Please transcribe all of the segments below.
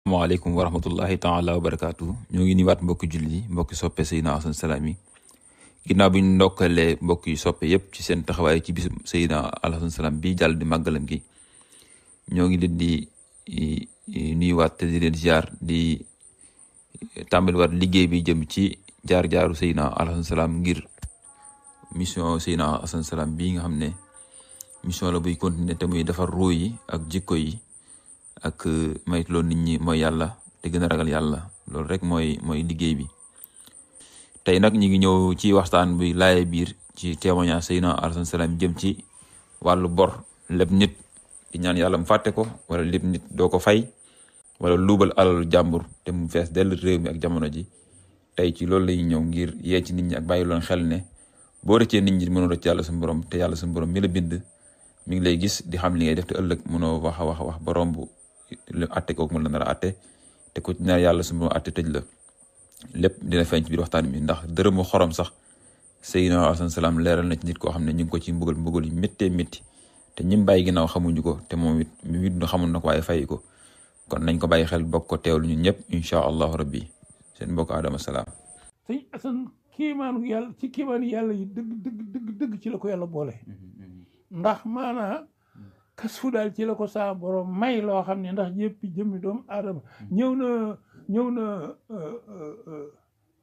asalaamaaleykum wa rahmatullahi taala wa barakaatu ñoo ngi niwaat mbokki jullit yi mbokki soppe Seydina Alassane Salam yi ginnaaw bi ñu ndokkalee mbokk yi soppe yëpp ci seen taxawaay ci bisu Seydina Alassane Salam bi jàll di màggalam gi ñoo ngi leen di nuyuwaat te di leen ziar di tàmbaliwaat liggéey bi jëm ci jaar-jaaru Seydina Alassane Salam ngir mission Seydina Alassane Salam bii nga xam ne mission la buy continuer te muy defar ruu yi ak jikko yi ak maytuloo nit ñi mooy yàlla te gën a ragal yàlla loolu rek mooy liggéey bi. tey nag ñi ngi ñëw ci waxtaan bi laaye biir ci témoignage Seydina Alassane Salam jëm ci wàllu bor lépp nit di ñaan yàlla mu fàtte ko wala lépp nit doo ko fay wala luubal alalu jàmbur te mu fees dell réew mi ak jamono ji. tey ci loolu lañuy ñëw ngir yee ci nit ñi ak bàyyi loon xel ne boo rëccee nit ñi mënoo rëcc yàlla suñu borom te yàlla suñu borom mi la bind mi ngi lay gis di xam li ngay def te ëllëg mënoo wax a wax ba romb lu atte kooku mu la nar a atte te ku ñaar yàlla su ma atte tëj la lépp dina feeñ ci biir waxtaan bi ndax dërëmu xorom sax Seydina Alassane Salam leeral na ci nit koo xam ne ñu ngi ko ci mbugal yu méttee métti te ñim bàyyi ginnaaw xamuñu ko te moom it mi dund xamul na ko waaye fay ko kon nañ ko bàyyi xel bokk ko teewlu ñun ñëpp incha allahu rabbi seen mbokk Adama Salam. sëñ Assane kiimaanu yàlla yi dëgg ci la ko yàlla boole ndax maanaa kas fu daal ci la ko saa borom may loo xam ne ndax yëpp jëmmi doomu aadama ñëw na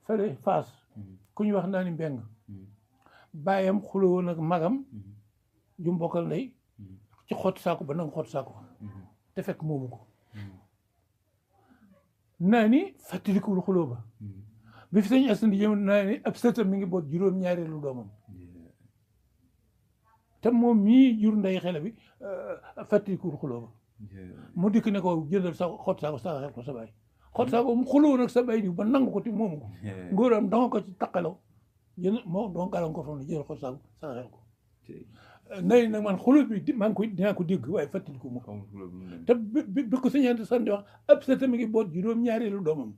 fële Faas ku ñu wax naa ni mbeng bàyyam xuloo woon ak magam ju mbokkal ndey ci xott saako ba nanga xott saako te fekk moomu ko naa ni fàttalikul xuloo ba bi fi sëñ Assane di jëm naa ni ab sëtam mi ngi boot juróom-ñaareelu doomam te moom mii jur ndey xele bi fàttalikul xuloo ba mu dikk ne ko jëndal sa xott saako saraxel ko sa baay xott saako mu xuloo nag sa baay di ba nangu ko te moomu ko ngóoram danga ko ci taqaloo jënd moo doon gàllankoor foofu ne jëndal xott saako saraxel ko nay nag man xuloo bi dinaa ko dégg waaye fàttaliku ma te bi ko sëñ Assane di wax ab sëtam mi ngi boot juróom-ñaareelu doomam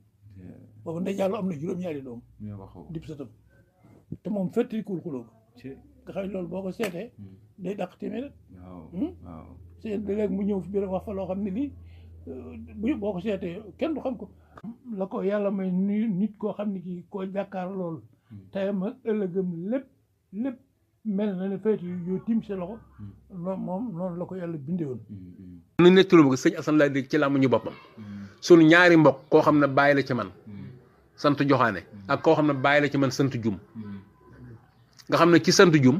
boobu ndey jàllo am na juróom-ñaari doom dib sëtam te moom fàttalikul xuloo ba nga xam ne loolu boo ko seetee day dàq téeméer seen léeg mu ñëw fi biir wax fa loo xam ne lii boo ko seetee kenn du xam ko la ko yàlla may nit koo xam ne kii koo jàkkaar loolu tayam ak ëllëgëm lépp mel na ne feeti yoo tim sa loxo noonu la ko yàlla bindee woon nu nettalu ma ko sëñ Assane laa dégg ci làmmiñu boppam sunu ñaari mbokk koo xam ne bàyyi la ci man sant joxaane ak koo xam ne bàyyi la ci man sant jum nga xam ne ci sant jum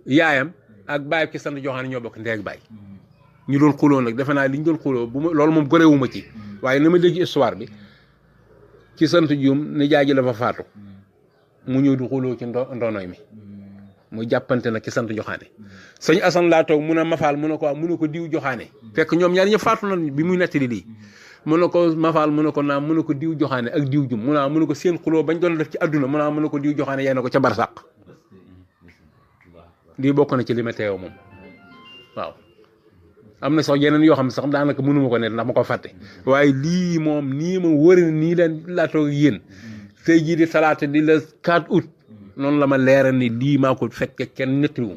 yaayam ak bàyyi ci sant joxaane ñoo bokk ndey ak bàyyi ñu doon xuloo nag defe naa li ñu doon xuloo bu ma loolu moom gorewuma ci waaye na ma dégg histoire bi ci sant jum ni jaay ji la fa faatu mu ñëw di xuloo ci ndoonoy mi mu jàppante nag ci sant joxaane sëñ Assane laa toog mun a mafaal mun a ko diw joxaane fekk ñoom ñaar ñëpp faatu na bi muy nettali lii mun na ko mafaal mun na ko naam mun na ko diw joxaane ak diw jum mun na ko seen xuloo bañ doon def ci àdduna mun na ko diw joxaane yee na ko ca barsàq lii bokk na ci li ma teew moom waaw am na sax yeneen yoo xam ne sax daanaka mënuma ko net ndax ma ko fàtte waaye lii moom nii ma wëri na nii leen laa toog yéen tey jii di talaata di la 4 août noonu la ma leeral ni lii maa ko fekke kenn nettiwu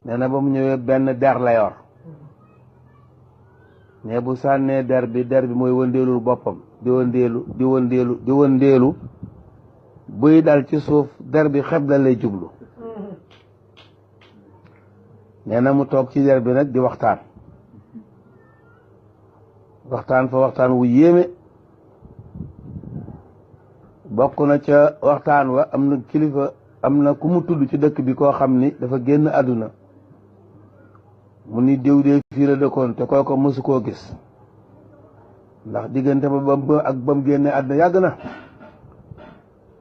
nee na ba mu ñëwee benn der la yor ne bu sànnee der bi mooy wëndeelul boppam di wëndeelu buy dal ci suuf der bi xeb la lay jublu nee na mu toog ci der bi nag di waxtaan fa waxtaan wu yéeme bokk na ca waxtaan wa am na kilifa am na ku mu tudd ci dëkk bi koo xam ni dafa génn àdduna mu ni diw de fii la dëkkoon te kooko mësu koo gis ndax diggante ba mu génne àdduna yàgg na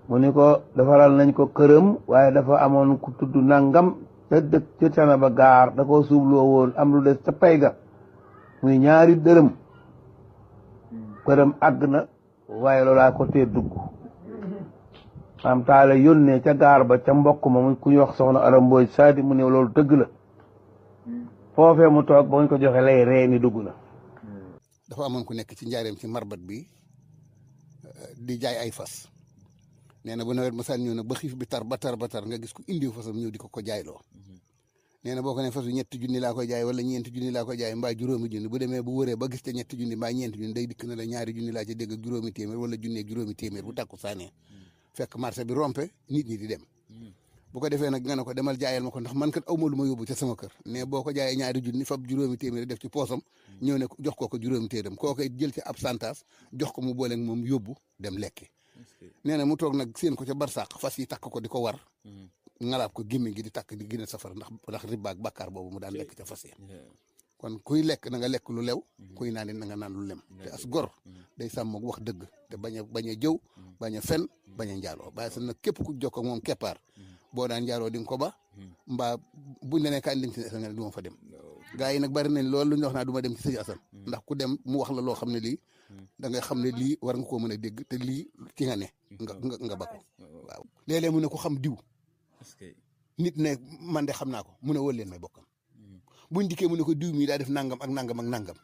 mu ni ko defaral nañ ko këram waaye dafa amoon ku tudd nangam ca dëkk ca Canaba gaar da koo suubloo woon am lu des ca pay ga muy ñaari dërëm këram àgg na waaye loolaa ko tee dugg am taala yónnee ca gaar ba ca mbokk ma mu ku ñu wax soxna Aram Mbooj Saadi mu ne loolu dëgg la foofee mu toog ba ñu ko joxe lay ree ni dugg na. dafa amoon ku nekk ci njaareem ci marbat bi di jaay ay fas nee na bu nawet masaan ñëw nag ba xiif bi tar ba tar nga gis ku indiw fasam ñëw di ko jaayloo nee na boo ko ne fas wi 3 junni laa koy jaay wala 4 junni laa koy jaay mbaa 5 junni bu demee bu wëree ba gis te 3 junni mbaa 4 junni day dikk na la 2 junni laa ci dégg ak 5 téeméer wala junni ak 5 téeméer bu takku saanee fekk marché bi rompe nit ñi di dem bu ko defee nag nga ne ko demal jaayal ma ko ndax man kat aw ma lu ma yóbbu ca sama kër ne boo ko jaayee 2 junni fab 5 téeméer def ci poosam ñëw ne jox ko 5 téeméer koo koy jël ci ab santaas jox ko mu booleeg moom yóbbu dem lekki nee na mu toog nag seen ko ca barsàq fas yi takk ko di ko war ngalaab ko gémmiñ gi di takk di gën a safar ndax riba ak bakkaar boobu mu daan lekk ca fas yi kon kuy lekk na nga lekk lu lew kuy naan na nga naan lu lem te as gor day sàmm ak wax dëgg te bañ a jëw bañ a fen bañ a njaaloo bàyyi sa nag képp ku jokkoo ak moom keppaar boo daan njaaloo di nga ko ba mbaa buñ la ne kaay dem ci Assane nga ne du ma fa dem gaa yi nag bari nañ loolu lu ñu wax naa du ma dem ci sëñ Assane ndax ku dem mu wax la loo xam ne lii da ngay xam ne lii war nga koo mën a dégg te lii ci nga ne nga ba ko waaw léeg-léeg mu ne ko xam diw nit ne man de xam naa ko mu ne wël leen may bokkam buñ dikkee mu ne ko diw mi daa def nangam ak nangam ak nangam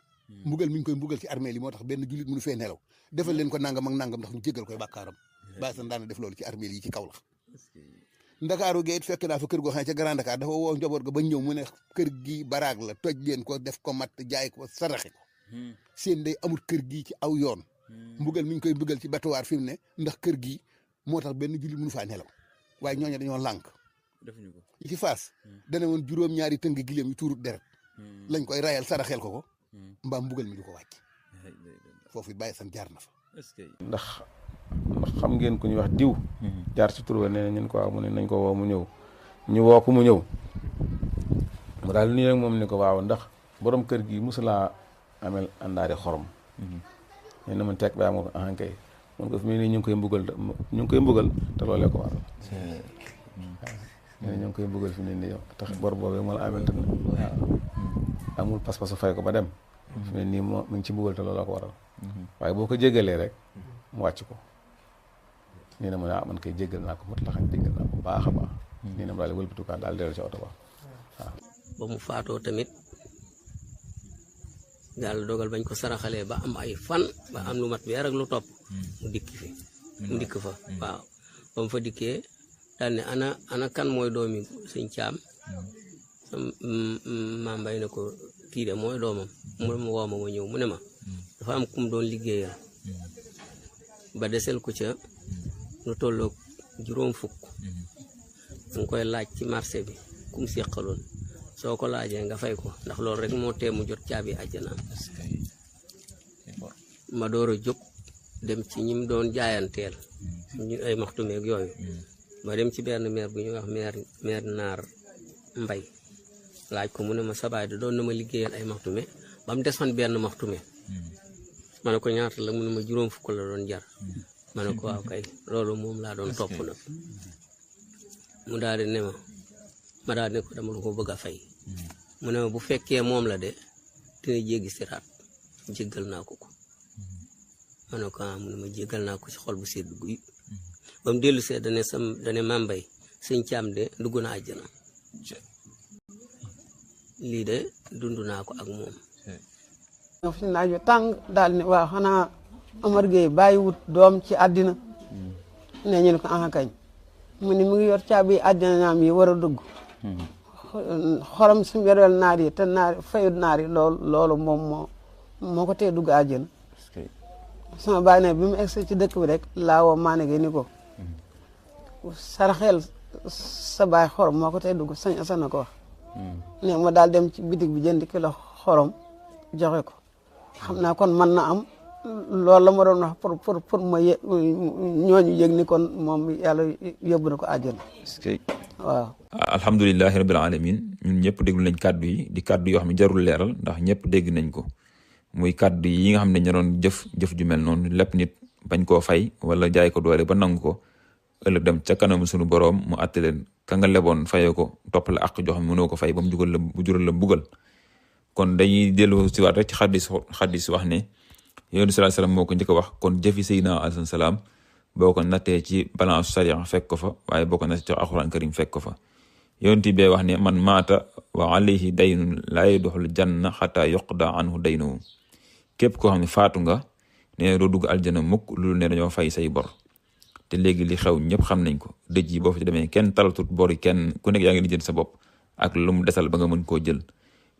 mbugal mi ñu koy mbugal ci armée li moo tax benn jullit mënu fee nelaw defal leen ko nangam ak nangam ndax ñu jéggal koy bàkkaaram bàyyi san daana def loolu ci armée yi ci kaw la ndakaaru gee it fekk naa fa kër goo xam ne ca Grand Dakar dafa woo njaboot ga ba ñëw mu ne kër gi baraag la toj leen ko def ko mat jaay ko saraxe ko seen day amul kër gii ci aw yoon mbugal mi ñu koy mbugal ci batuwaar fi mu ne ndax kër gii moo tax benn jullit mënu faa nelaw waaye ñooñu dañoo lànk yi ci faas dana woon 2 tëng gileem yu tuurut deret lañ koy rayal saraxeel ko mbaa mbugal mi du ko wàcc foofu it bàyyi san jaar na fa ndax xam ngeen ku ñuy wax diw jaar ci tur ba nee na ñun ko waaw mu ne nañ ko woo mu ñëw ñu woo ko mu ñëw mu daal nii rek moom ni ko waaw ndax borom kër gi mosulaa amel àndaari xorom nee na man teg baa moo ko ahankay mun ko fi mu ne ñu ngi koy mbugal te loolee ko waral ñu ngi koy mbugal fi mu ne nii yow tax bor boobee moo la amel te amul pas-pasu fay ko ba dem fi mu ne nii mu ngi ci mbugal te looloo ko waral waaye boo ko jégalee rek mu wàcc ko nii na mu ne man koy jégal naa ko mot la xam jégal naa ko baax a baax nii na mu daal di wëlbatukaat daal dellu ci oto ba waaw ba mu faatoo tamit yàlla dogal bañ ko saraxalee ba am ay fan ba am lu mat weer ak lu topp mu dikk fa waaw ba mu fa dikkee daal ne ana kan mooy doomi sëñ Caam maa mbay ne ko kii de mooy doomam mu woo ma ñëw mu ne ma dafa am kum doon liggéeyal ba desel ko ca lu tolloog 50 nga koy laaj ci marché bi kum seqaloon soo ko laajee nga fay ko ndax loolu rek moo tee mu jot caabi àjjanaam ma door a jóg dem ci ñim doon jaayanteel ñu ay maxtumeeg yooyu ma dem ci benn maire bu ñuy wax maire naar mbay laaj ko mu ne ma sabaay da doon na ma liggéeyal ay maxtume ba mu des fan benn maxtume ma ne ko ñaata la mu ne ma 50 la doon jar ma ne ko waaw kay loolu moom laa doon topp nag mu daal di ne ma daal di ne ko dama la ko bëgg a fay mu ne ma bu fekkee moom la de dina jéggi siraat jéggal naa ko ma ne ko mu ne ma jéggal naa ko ci xol bu sedd guy ba mu dellu see dane mambay sëñ Caam de dugg na àjjana lii de dund naa ko ak moom fi naaj bi tàng daal ne waaw xanaa Omar Gueye bàyyiwut doom ci àddina ne ñu ne ko aha kañ mu ni mu ngi yor caabi àddina ñaam yi war a dugg xorom su yoreel naar yi te naar fayut naar yi loolu moom moo ko tee dugg àjjana sama baay ne bi mu egsi ci dëkk bi rek laawoo maane gi ni ko saraxeel sa baay xorom moo ko tee dugg sañ asana ko wax ne ma daal dem ci bitig bi jënd kilo xorom joxe ko xam naa kon mën na am loolu la ma doon wax pour ma ñooñu yëg ni kon moom yàlla yóbbu na ko àjjana waaw alhamdulilahi rabbil alamin ñun ñëpp déglu nañ kàddu yi di kàddu yoo xam ne jarul leeral ndax ñëpp dégg nañ ko muy kàddu yi nga xam ne ña doon jëf ju mel noonu lépp nit bañ koo fay wala jaay ko doole ba nangu ko ëllëg dem ca kanam suñu boroom mu àtte leen ka nga leboon fayee ko topp la ak jox mënoo ko fay ba mu jural la mbugal kon dañuy dellu si waat rek ci xadis wax ne yonent bi sallallahu alayhi wasallam moo ko njëkk a wax kon jëfi Seydina alayhi salaam boo ko nattee ci balance sariya fekk ko fa waaye boo ko nattee ci alxuraan karim fekk ko fa yonent bi wax ne man maata wa alayhi daynun laa yadxul janna xataa yuqda anhu daynuhu képp koo xam ne faatu nga nee doo dugg aljana mukk loolu ne dañoo fay say bor te léegi li xew ñëpp xam nañ ko dëj yi boo fa ci demee kenn talatut bor yi kenn ku nekk yaa ngi lijjanti sa bopp ak lu mu desal ba nga mën koo jël.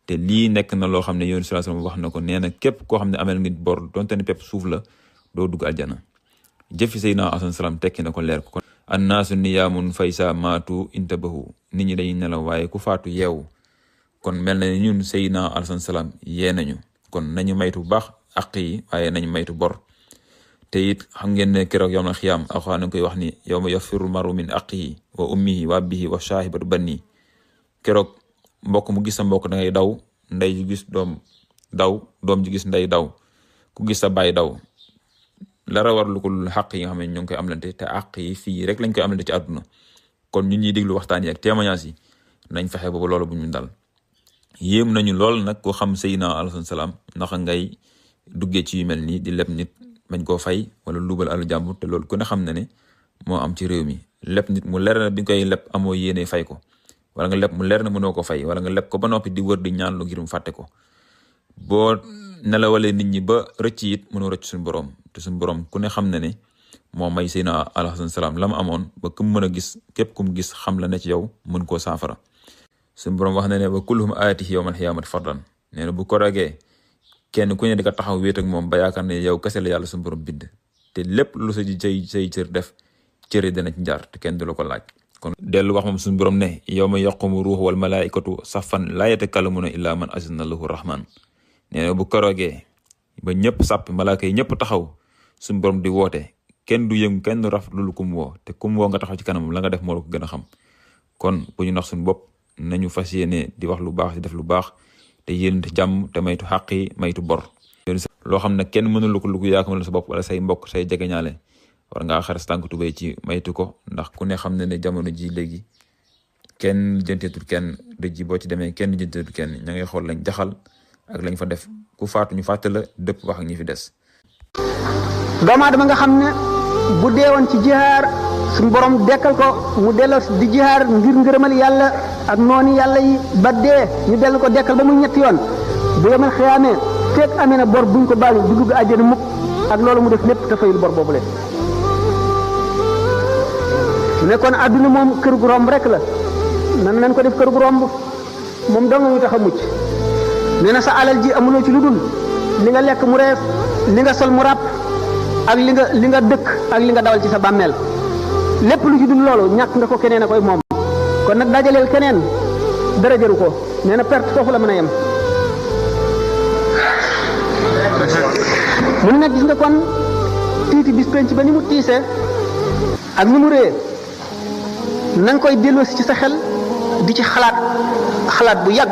te lii nekk na loo xam ne Yonent sallallahu alayhi wasallam wax na ko nee na képp koo xam ne amel nit bor donte ne pepp suuf la doo dugg aljana. jëfi Seydina alayhi salaam tekki na ko leer ko. annaasu niyaamun faysa maatu intabahu nit ñi dañuy nelaw waaye ku faatu yeewu. kon mel na ni ñun Seydina alayhi salaam yee nañu kon nañu maytu bu baax àq yi waaye nañu maytu bor. te it xam ngeen ne keroog yawmal xiyaam Alxuraan na koy wax ni yawma yafirru maru min aqihi wa ummihi wa abihi wa saahibati banni keroog mbokk mu gis sa mbokk da ngay daw ndey ju gis doom daw doom ju gis ndey daw ku gis sa baay daw lara war lu ko xaq yi nga xam ne ñu ngi koy amlante te àq yi fii rek lañ koy amlante ci àdduna kon ñun ñuy déglu waxtaan yi ak témoignage yi nañ fexe boobu loolu bu ñu dal. yéem nañu lool nag koo xam Seydina alayhi salaam naka ngay duggee ci yu mel nii di leb nit bañ koo fay wala luubal alu jàmbur te loolu ku ne xam na ne moo am ci réew mi leb nit mu leer na bi nga koy leb amoo yéene fay ko wala nga leb mu leer na mënoo ko fay wala nga leb ko ba noppi di wër di ñaan lu ngir mu fàtte ko boo nelawalee nit ñi ba rëcc it mënoo rëcc suñu borom te suñu borom ku ne xam na ne moo may Seydina alayhi salaam la mu amoon ba ku mu mën a gis képp ku mu gis xam la ne ci yow mën koo saafara. suñu borom wax na ne wa kulluhum aatihi yawmal qiyaamati fardan nee na bu ko ragee kenn ku ne di ko taxaw wéet ak moom ba yaakaar ne yow kese la yàlla suñu borom bind te lépp lu say cër def cëri dana ci njaar te kenn du la ko laaj. kon dellu wax moom suñu borom ne yawma yaqumu ruuhu wal malaa'ikatu saffan laa yatakallamuna illaa man azina lahu rahman nee na bu ko ragee ba ñëpp sàpp malaaka yi ñëpp taxaw suñu borom di woote kenn du yëngu kenn du raf lu kum woo te kum woo nga taxaw ci kanam la nga def moo la ko gën a xam kon bu ñu nax suñu bopp nañu fas yéene di wax lu baax di def lu baax te yéenante jàmm te maytu xàq yi maytu bor. loo xam ne kenn mënul ko lu ko yaa ko mënal sa bopp wala say mbokk say jegeñaale war ngaa xares tànk tubéy ci maytu ko ndax ku ne xam ne ne jamono ji léegi kenn jënteetul kenn dëj ji boo ci demee kenn jënteetul kenn ña ngay xool lañ jaxal ak lañ fa def ku faatu ñu fàtte la dëpp wax ak ñi fi des. doomu aadama nga xam ne bu deewoon ci jihaar suñu borom dekkal ko mu delloo di jihaar ngir ngërëmal yàlla ak noonu yàlla yi ba dee ñu dellu ko dekkal ba mu ñetti yoon bu yemal xiyaamee fekk amee na bor buñ ko baalu du dugg àjjana mukk ak loolu mu def lépp te fayul bor boobu leen su nekkoon àdduna moom kër gu romb rek la nan nañ ko def kër gu romb moom dong ñu tax a mucc nee na sa alal ji amuloo ci lu dul li nga lekk mu rees li nga sol mu ràpp ak li nga dëkk ak li nga dawal ci sa bàmmeel lépp lu ci dul loolu ñàkk nga ko keneen a koy moom kon nag dajaleel keneen dara jëru ko nee na perte foofu la mën a yem mu ne nag gis nga kon tiiti bis penc ba ni mu tiisee ak ni mu réyee na nga koy delloosi ci sa xel di ci xalaat bu yàgg